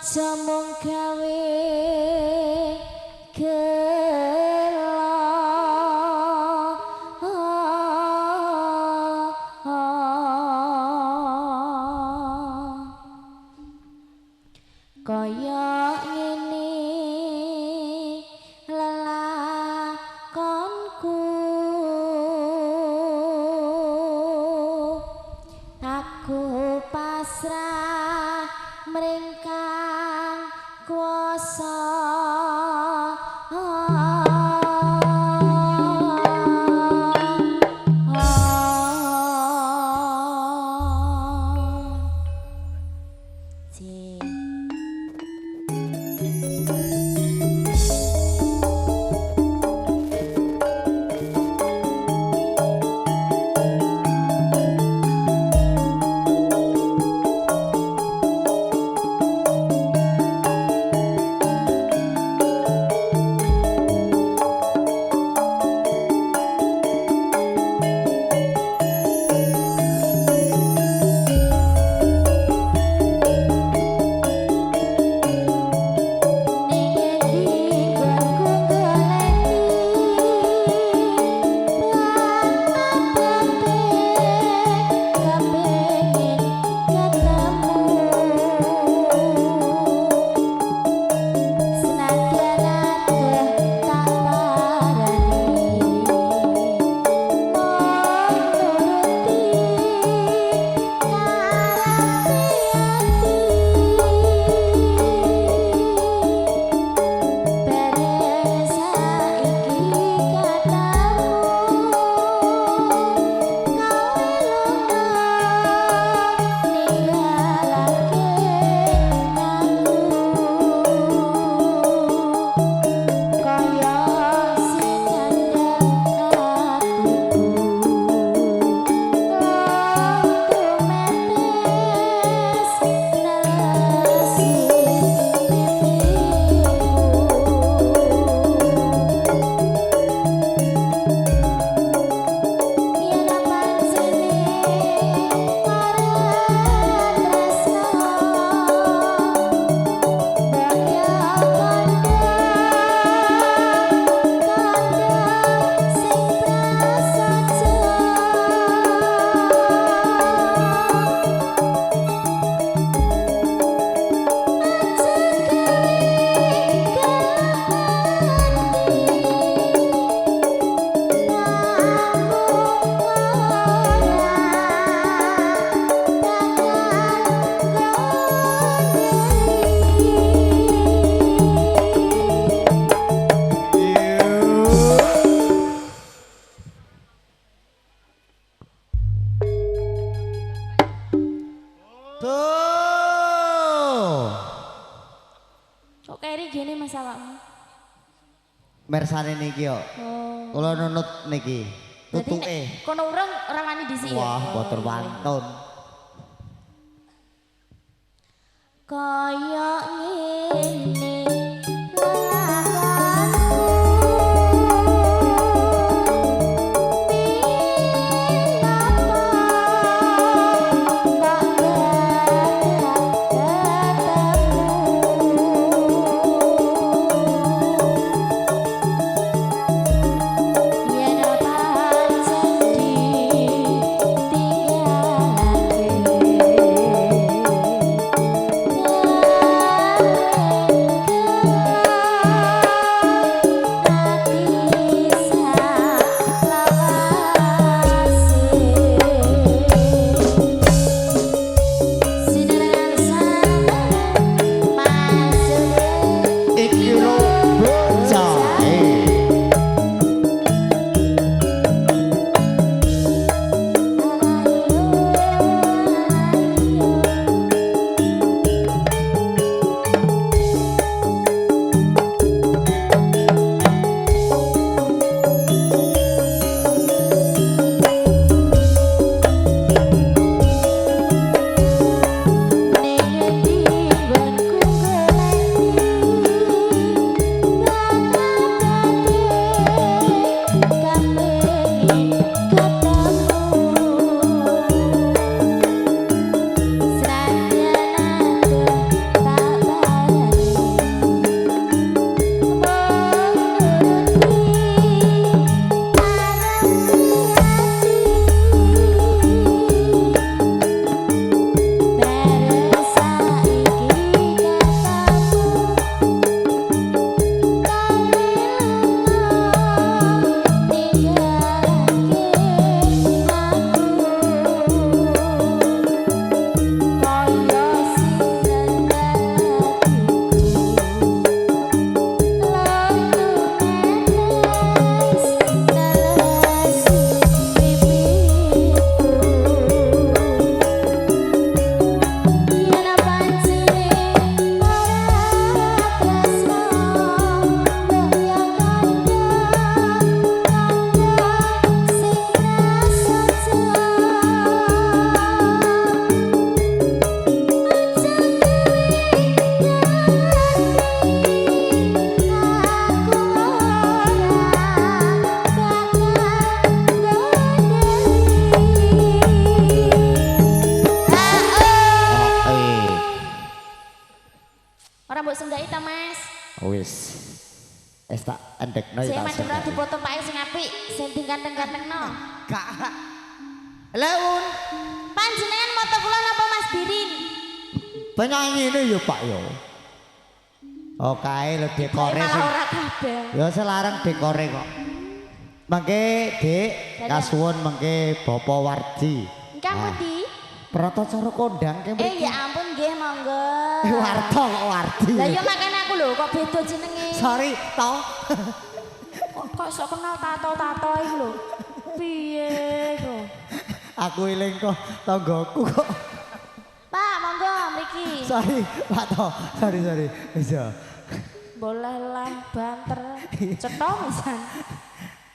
Aja mung gawe gelo. Kaya ngene lelakonku, aku pasrah mring Kang Kuwasa. Kok keri gini Mas awakmu? Mersane niki yo. Oh. Kula nunut niki. Tutuke. Kono urung ora wani dhisik ya. Wah, boten wantun. Kaya ngene Ora mbok senggaki ta, Mas? Wis. Wis tak endekno ya Sing tak. madhep Senggaki. dipoto pake sing apik, sing ganteng-gantengno. Gak. Leun. Panjenengan moto kula napa Mas Birin? Penyanyi ini ya Pak ya. Oh kae lho dekore Malah sing. ora kabeh. Ya selarang dekore kok. Mangke Dik, kasuwun mangke Bapak Wardi. Ingkang pundi? Pratacara kondang ke Eh mriki. ya ampun nggih monggo. Warto kok Wardi. Lah ya makane aku lho kok beda jenenge. Sorry, to. Kok sok kenal tato-tato iku lho. Piye kok? Aku eling kok tanggoku kok. Pak, monggo mriki. Sorry, Pak to. Sorry, sorry. Bisa. Boleh lah banter. Cetha pisan.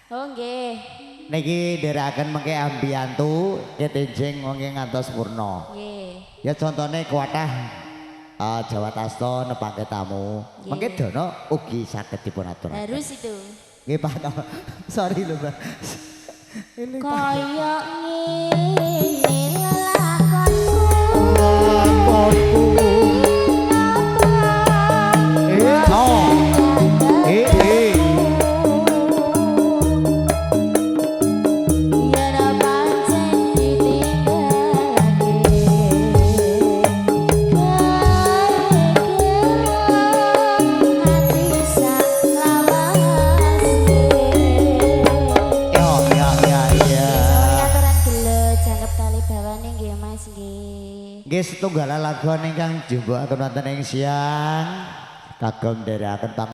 Oh nggih. Niki nderekaken mengke ambiyantu ketenjeng mengke ngantos purna. Nggih. Ya contone kuatah Jawa Tasto nepangke tamu. Nggih. Mengke dono ugi saged dipun aturaken. Harus itu. Nggih Pak to. Sorry lho, Pak. Ini Pak. Kaya ngene lelakonku. Lakonku. Eh, oh. Eh, eh. Yen pancen ditinggalake, ati sak lawase. Yo, ya, ya, ya. Aturan gelo jangkep tali bawane nggih Mas nggih. Nggih setunggal lagon ingkang jumbukaken wonten ing siang kagem nderekaken.